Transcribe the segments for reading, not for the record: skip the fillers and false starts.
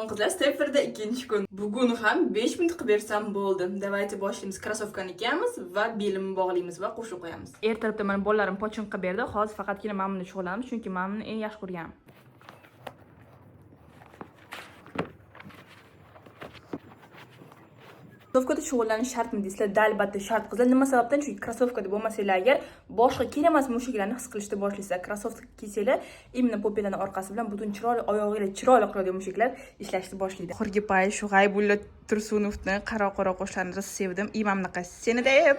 Salom qizlar, Stepperda ikkinchi kun. Bugun ham 5 minut qilib bersam bo'ldi. Давайте boshlaymiz. Krossovkani kiyamiz va belimni bog'laymiz va qo'shib qo'yamiz. Ertalabda mana bolalarim pochin qilib berdi. Hozir faqatgina mana buni shug'ullanamiz, chunki mana buni eng yaxshi ko'rganim. Krossovkada shug'ullanish shartmi deysizlar? Da, albatta shart qizlar. Nima sababdan? Chunki krossovkada bo'lmasanglar agar boshqa kerak emas mushaklarni his qilishni boshlaysizlar. Krossovka kiysanglar, именно попа larni orqasi bilan butun chiroyli oyog'inglar chiroyli qiladigan mushaklar ishlashni boshlaydi. Oxirgi payt shu G'aybulla Tursunovni qaro qora qo'shiqlarini rosa sevdim. И mana bunaqa seni deb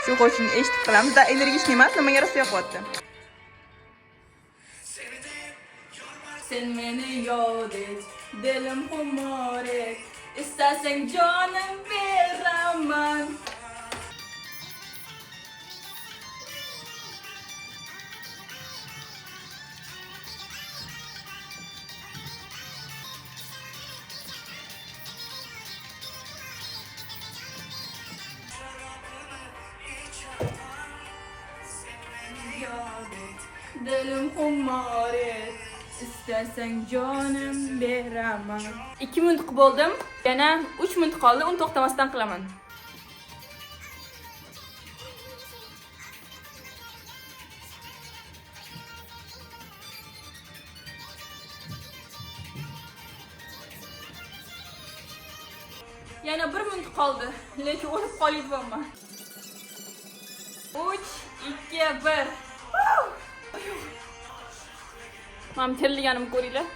shu qo'shiqni eshitib qolamiz. Da, energichniy emas, nimaga rosa yoqyapti. Sen meni yod et, dilim xumor et, istasang jonim beraman. Dilim xumor et, istasang jonim beraman. 2 minut qilib bo'ldim. Yana 3 minut qoldi, uni to'xtamasdan qilaman. Yana 1 minut qoldi, lekin o'lib qolyapman. 3 2 1. Mana terlaganimni ko'ringlar.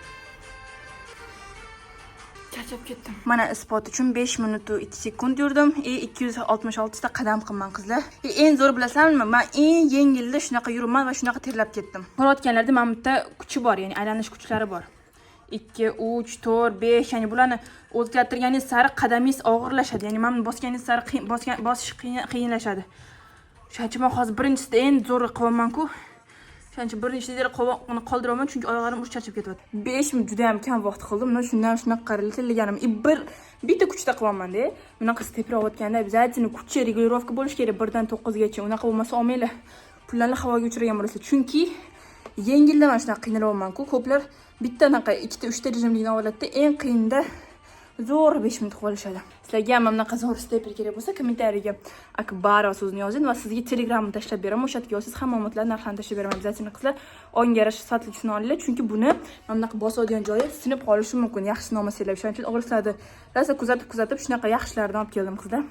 Charchab ketdim. Mana isbot uchun 5 minut 2 sekund yurdim и 266 ta qadam qilman qizlar. И eng zo'r bilasizlarmi? Men eng yengilda shunaqa yuribman va shunaqa terlab ketdim. Ko'rayotganlarda mana bu yerda kuchi bor, ya'ni aylanish kuchlari bor. 2, 3, 4, 5, ya'ni bularni o'zgartirganingiz sari qadamingiz og'irlashadi. Ya'ni mana buni bosganingiz sari qiyin, bosgan bosish qiyinlashadi. Shuning uchun men hozir birinchisida eng zo'r qilyapman-ku. Shuning uchun birinchisida uni qoldiraman, chunki oyoqlarim уже charchab ketyapti. 5 minut juda ham kam vaqt qildim. Mana shundan shunaqa qaralgan. И bitta kuchda qilyapman-da. Bunaqa stepper olayotganda обязательно kuchi регулировка bo'lishi kerak 1 dan 9 gacha. Unaqa bo'lmasa olmanglar. Pullarni havoga uchirgan bo'lasizlar. Chunki yengilda mana shunaqa qiynalyapman-ku. Ko'plar bitta anaqa ikkita, uchta rejimlikni oladida, eng qiyinda zo'r 5 minut qilib olishadi. Sizlarga ham mana bunaqa zo'r stepper kerak bo'lsa, kommentariyaga Akbarova so'zini yozing va sizga Telegramni tashlab beraman. O'sha yerga yozsangiz hamma ma'lumotlarni, narxlarni tashlab beraman. Обязательно qizlar, oyinga yarasha sifatlisini olinglar, chunki buni mana bunaqa bosadigan joyi sinib qolishi mumkin, yaxshisini olmasanglar. O'shaning uchun o'g'rislarni rosa kuzatib-kuzatib shunaqa yaxshilaridan olib keldim qizlar.